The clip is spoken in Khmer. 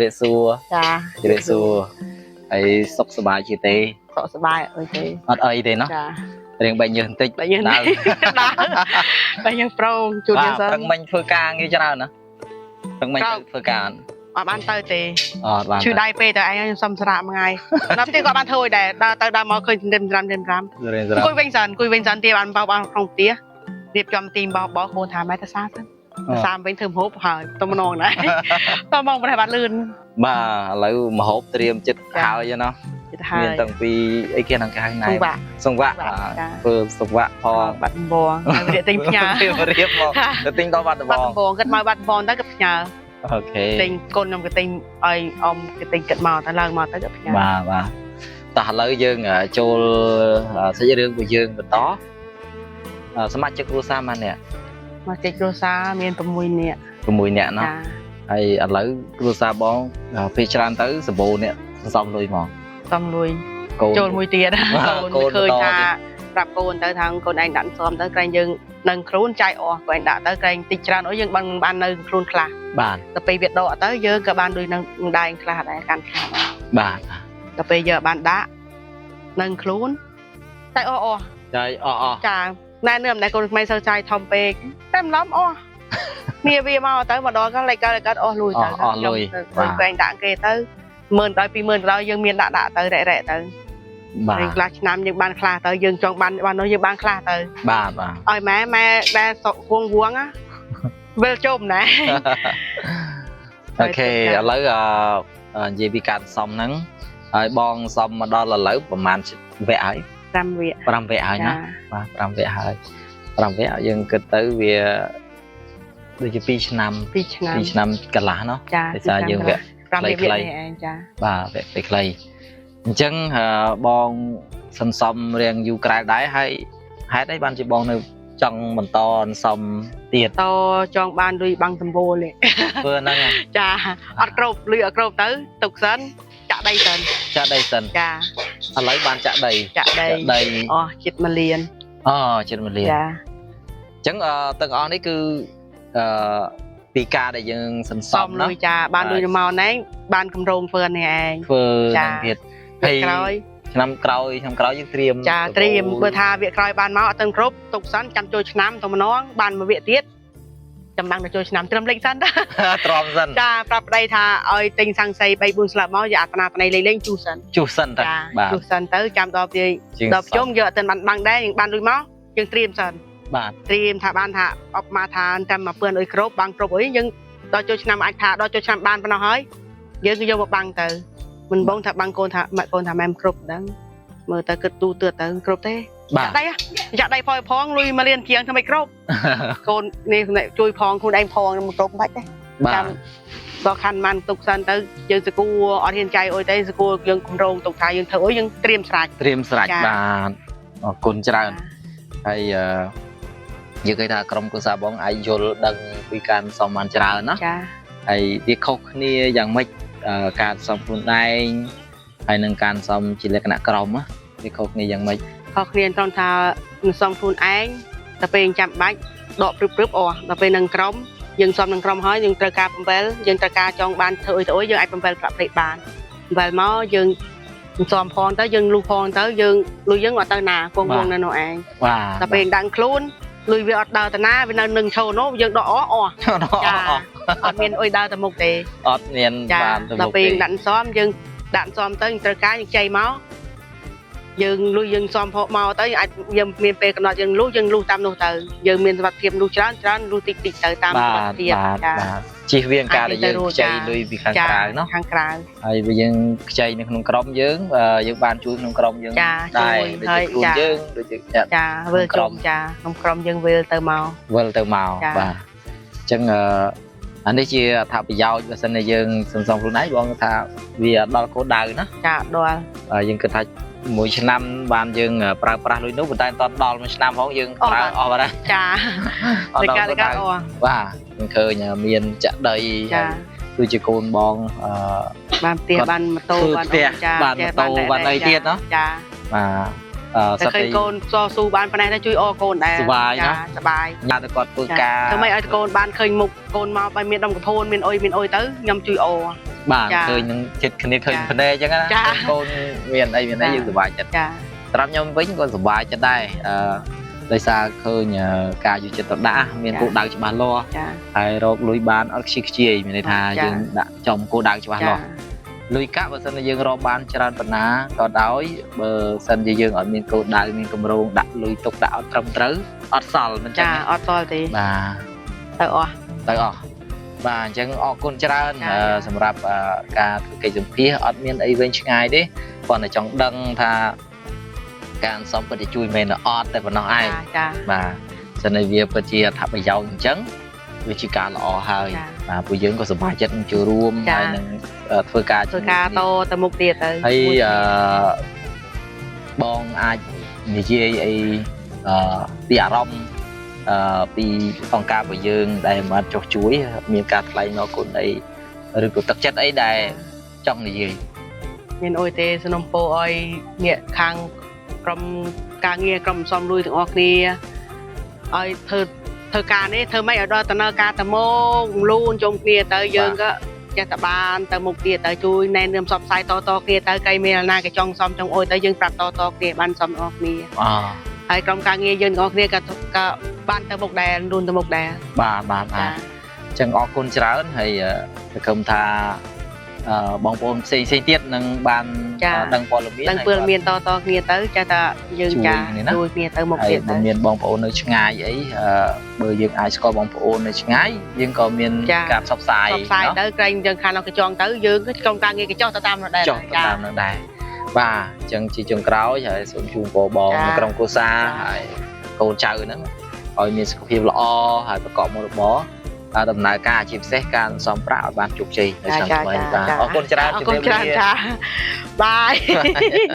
រាបសួរ ចា ជម្រាបសួរហើយសុខសប្បាយជាទេ សុខសប្បាយអើយទេ អត់អីទេណោះ ចា រៀងបែកញើសបន្តិច បែកញើស ដើរ ដើរបែកញើសប្រងជួន បាទ យើងសិន ព្រឹកមិញធ្វើការងារច្រើនណាព្រឹកមិញ ក្រោក ទៅធ្វើការអត់ អត់បានទៅទេ អត់បាន ឈឺដៃពេកតែឯងខ្ញុំសុំស្រាកមួយថ្ងៃដល់ផ្ទះក៏បានធ្វើដែរដើរទៅដើរមកឃើញត្រាំត្រាំត្រាំ រៀនស្រាប់ អង្គុយវិញសិនអង្គុយវិញសិនទៀតបានបោបានក្នុងផ្ទះរៀបចំទីបោបោកូនថាម៉ែទៅសាសិនទៅសាវិញធ្វើម្ហូបហើយទៅម្នងដែរតមកប្រហែលបានលឿន បាទឥឡូវមហូបត្រៀមចិត្តហើយណោះ ចិត្តហើយ មានតាំងពីអីគេហ្នឹងគេហៅណែ សង្វាក់ សង្វាក់ ចា ធ្វើសង្វាក់ផង បាត់ដំបងហើយវាទិញផ្ញើ រៀបមកទៅទិញដល់បាត់ដំបង បាត់ដំបងគិតមកបាត់ដំបងទៅក៏ផ្ញើ អូខេ ទិញកូនខ្ញុំក៏ទិញឲ្យអ៊ំក៏ទិញគិតមកទៅឡើងមកទៅក៏ផ្ញើ បាទបាទតោះឥឡូវយើងចូលសាច់រឿងរបស់យើងបន្តសមាជិកគ្រួសារម៉ានអ្នក មកជិកគ្រួសារមាន6នាក់ 6នាក់ណោះ ចា ហើយឥឡូវគ្រួសារបងពេលច្រើនទៅសម្បូរអ្នកសន្សំលុយហ្មង សំលុយ កូន ចូលមួយទៀត បាទ កូនក ូនបន្ត ឃើញថា ទៀត ប្រាប់កូនទៅថាកូនឯងដាក់សំទៅក្រែងយើងនឹងខ្លួនចាយអស់កូនឯងដាក់ទៅក្រែងតិចច្រើនអស់យើងបានបាននៅខ្លួនខ្លះ បាទ ទៅពេលវាដកទៅយើងក៏បានដូចនឹងដែងខ្លះដែរកាន់ខ្លះដែរ បាទ ទៅពេលយើងបានដាក់នឹងខ្លួនចាយអស់អស់ ចាយអស់អស់ ចាណែនឿមណែកូនក្មេងសូវចាយធំពេកតែម្លំអស់គ្នាវាមកទៅមកដល់ក៏លេចកើតកើតអស់លុយទៅ អស់លុយ ទៅក្រែងដាក់គេទៅ10000ដល់20000ដល់យើងមានដាក់ដាក់ទៅរ៉ែរ៉ែទៅ បាទ ពេលខ្លះឆ្នាំយើងបានខ្លះទៅយើងចង់បានបាននោះយើងបានខ្លះទៅ បាទបាទ ឲ្យម៉ែម៉ែដែលសុកវងវងណាវិលជុំណា អូខេឥឡូវអឺនិយាយពីការសំហ្នឹងហើយបងសំមកដល់ឥឡូវប្រហែលវគ្គហើយ 5វគ្គ 5វគ្គហើយណាបាទ5វគ្គហើយ5វគ្គយើងគិតទៅវាដូចជា2ឆ្នាំ 2ឆ្នាំ 2ឆ្នាំកន្លះណោះ ចា ដោយសារយើងវគ្គ 5វគ្គ ខ្លីៗ នេះឯងចា បាទវគ្គខ្លីៗអញ្ចឹងបងសន្សំរៀងយូរក្រែលដែរហើយហេតុអីបានជាបងនៅចង់បន្តសន្សំទៀត តចង់បានលុយបាំងសម្បូរនេះ ធ្វើហ្នឹង ចាអត់គ្រប់លុយអត់គ្រប់ទៅទុកសិនចាក់ដីសិន ចាក់ដីសិន ចា ឥឡូវបានចាក់ដី ចាក់ដី ចាក់ដី អស់ចិត្ត1លាន អូចិត្ត1លាន ចា អញ្ចឹងទាំងអស់នេះគឺអឺពីការដែលយើងសន្ សំ សំណា លុយចាបានលុយមកណែបានកម្រងធ្វើនេះឯង ធ្វើហ្នឹងទៀតហើយ ក្រោយ ឆ្នាំក្រោយឆ្នាំក្រោយយើងត្រៀម ចាត្រៀមបើថាវគ្គក្រោយបានមកអត់ទាន់គ្រប់ទុកសិនចាំចូលឆ្នាំទៅម្ដងបានមួយវគ្គទៀតចាំបាំងទៅចូលឆ្នាំត្រឹមលេខសិនតា ទ្រាំសិន ចាប្រាប់ប្តីថាឲ្យទិញសង្ស័យ3 4ស្លាប់មកយកអាត្នាត្នៃលេងលេងជូសសិន ជុះសិនតា ចា បាទ ជូសសិនទៅចាំដល់ពេល ជាង ដល់ជុំយកអត់ទាន់បានបាំងដែរយើងបានលុយមកយើងត្រៀមសិន បាទ ត្រៀមថាបានថាអបមកថាតាម1000អុយគ្រប់បាំងគ្រប់អុយយើងដល់ចូលឆ្នាំអាចថាដល់ចូលឆ្នាំបានប៉ុណ្ណោះហើយយើងគឺយកមកបាំងទៅមិនបងថាបាំងកូនថាម៉ាក់កូនថាម៉ែមិនគ្រប់ដឹងមើលទៅគិតទូទឿទៅគ្រប់ទេ បាទ ចាក់ដីចាក់ដីផយផងលុយមកលៀនជាងធ្វើម៉េចគ្រប់កូននេះជួយផងខ្លួនឯងផងមិនគ្រប់បាច់ទេ បាទ ចាំដល់ខាន់បានទុកសិនទៅយើងសកួរអត់ហ៊ានចាយអុយទេសកួរយើងគម្រោងទុកថាយើងធ្វើអុយយើងត្រៀមស្រេច ត្រៀមស្រេច ចា បាទអរគុណច្រើនហើយអឺយើងឃើញថាក្រុមគ្រួសារបងអាចយល់ដឹងពីការសំបានច្រើនណា ចា ហើយវាខុសគ្នាយ៉ាងម៉េចការសំខ្លួនឯងហើយនឹងការសំជាលក្ខណៈក្រុមណាវាខុសគ្នាយ៉ាងម៉េច ខុសគ្នាត្រង់ថានឹងសំខ្លួនឯងតែពេលចាំបាច់ដកព្រឹបព្រឹបអស់ដល់ពេលនឹងក្រុមយើងសំនឹងក្រុមហើយយើងត្រូវការ7យើងត្រូវការចង់បានធ្វើអុយទៅអុយយើងអាច7ប្រាក់ព្រេកបាន7មកយើងសំផងទៅយើងលុះផងទៅយើងលុយយើងអត់ទៅណាគង់វងនៅនោះឯង បាទ តែពេលដាក់ខ្លួនលុយវាអត់ដើរទៅណាវានៅនឹងឈោនោះយើងដកអស់អស់ចាអត់មានអុយដើរទៅមុខទេ អត់មាន ចា បានទៅ ដល់ មុខទេ ពេលដាក់សំយើងដាក់សំទៅយើងត្រូវការយើងចៃមកយើងលុយយើងសំផកមកទៅអាចយើងមានពេលកំណត់យើងលុះយើងលុះតាមនោះទៅយើងមានសមត្ថភាពលុះច្រើនច្រើនលុះតិចតិចទៅតាមសម បាទ ត្ថភាព បាទ ចា បាទជិះវៀងការដែលយើងខ្ចីលុយពីខាង ចា ក្រៅណោះ ខាងក្រៅ ហើយបើយើងខ្ចីនៅក្នុងក្រុមយើងយើងបានជួយក្នុងក្រុមយើង ចា ដែរ ជួយ ដូចជាខ្លួន ចា យើងដូចជាអ្នក ចាវិល ក្រុម ជុំចាក្នុងក្រុមយើងវិលទៅមក វិលទៅមក ចា បាទអញ្ចឹងអានេះជាអត្ថប្រយោជន៍បើសិនជាយើងសន្សំខ្លួនឯងបងថាវាដល់គោលដៅណា ចាដល់ បាទយើងគិតថាមួយឆ្នាំបានយើងប្រើប្រាស់លុយនោះប៉ុន្តែមិនដល់មួយឆ្នាំផងយើងប្រើអស់បាត់ហើយ ចា អត់ នៃ ដល់គោលដៅ ការនៃការអស់ បាទយើងឃើញមានចាក់ដី ចា ដូចជាកូនបងអឺ បានផ្ទះ គាត់ បានម៉ូតូ ធ្វើ បាន ផ្ទះ ចា បានម៉ូតូបានអីទៀតណោះ ចា បាទអឺ តែ សត្វតែ ឃើញកូនតស៊ូបានប៉ុណ្ណេះទៅជួយអកូនដែរ សប្បាយណា ចាសប្បាយ ញ៉ាំតែគាត់ធ្វើការ ធ្វើម៉េចឲ្យកូនបានឃើញមុខកូនមកឲ្យមានដុំកភូនមានអុយមានអុយទៅខ្ញុំជួយអ បា បាទ ចា ឃើញនឹងចិត្តគ្នាឃើញ ចា ភ្នែកអញ្ចឹងណា ចា ឃើញកូនមានអីមានអី ចា យើងសប្បាយចិត្ត ចា សម្រាប់ខ្ញុំវិញក៏សប្បាយចិត្តដែរអឺដោយសារឃើញការយកចិត្តទុកដាក់មានគោលដៅច្បាស់លាស់ ចា ហើយរកលុយបានអត់ខ្ជិះខ្ជាយមានន័យថា ចា យើងដាក់ចំគោលដៅច្បាស់ ចា លាស់លុយកាក់បើសិនជាយើងរកបានច្រើនប៉ុណ្ណាក៏ដោយបើសិនជាយើងអត់មានគោលដៅមានគម្រោងដាក់លុយទុកដាក់អត់ត្រឹមត្រូវអត់សល់មិនចឹ ចា ងទេ អត់សល់ទេ បាទ ទៅអស់ ទៅអស់បាទអញ្ចឹងអរគុណច្រើន ចា សម្រាប់ការធ្វើកិច្ចសម្ភាសអត់មានអីវែងឆ្ងាយទេគ្រាន់តែចង់ដឹងថាការអន្សំពិតជាជួយមែនឬអត់តែប៉ុណ្ណោះឯង ចាចា បាទសិនជាវាពិតជាអត្ថប្រយោជន៍អញ្ចឹងវាជាការល្អហើយ ចា បាទពួកយើងក៏សប្បាយចិត្តនឹងចូលរួម ចា ហើយនឹងធ្វើការ ធ្វើការតទៅមុខទៀតទៅ ហើយ មួយ អឺបងអាចនិយាយអីអឺពីអារម្មណ៍ពីអង្គការរបស់យើងដែលមកចុះជួយ មានការថ្លែងអរគុណអីឬក៏ទឹកចិត្តអីដែលចង់និយាយ មានអុយទេសំណូមពរឲ្យអ្នកខាងក្រុមការងារក្រុមសំលួយទាំងអស់គ្នាឲ្យធ្វើធ្វើការនេះធ្វើម៉េចឲ្យដល់ដំណើរការតមកលូនជុំគ្នាទៅយើងក៏ចេះតែបានទៅមុខទៀតទៅជួយណែនាំផ្សព្វផ្សាយតតគ្នាទៅកៃមានណាគេចង់សំចង់អុយទៅយើងប្រាប់តតគ្នាបានសំអស់គ្នា អ ហើយក្រុមការងារយើងទាំងអស់គ្នាក៏ក៏បានទៅមុខដែរលូនទៅមុខដែរ បាទបាទបាទអញ្ចឹងអរគុណច្រើនហើយសង្ឃឹមថាបងប្អូនផ្សេងផ្សេងទៀតនឹងបានដឹងព័ត៌មាន ដឹងពលមានតតគ្នាទៅចេះតែយើង ជួយ ចា គ្នាណា ជួយគ្នាទៅមុខ ហើយ ទៀតទៅ បើមានបងប្អូននៅឆ្ងាយអីបើយើងអាចស្គាល់បងប្អូននៅឆ្ងាយយើងក៏មាន ចា ការផ្សព្វផ្សាយ ផ្សព្វផ្សាយ ណោះ ទៅក្រែងយើងខាងនៅកញ្ចងទៅយើងក៏ក្រុមការងារកញ្ចោះទៅតាមនោះដែរ ចុះទៅតាមនឹងដែរបាទអញ្ចឹងជាចុងក្រោយហើយសូមជូនពរបង ចា នៅក្រុមគ្រួសារ ចា ហើយកូនចៅហ្នឹងឲ្យមានសុខភាពល្អហើយប្រកបមុខរបរហើយដំណើរការជាពិសេសការសន្សំប្រាក់ឲ្យបានជោគជ័យនៅ ចា ឆ្នាំថ្មី ចាចា បាទអរគុណច្រើន អរគុណ ជម្រាបលា ច្រើនចាបាយ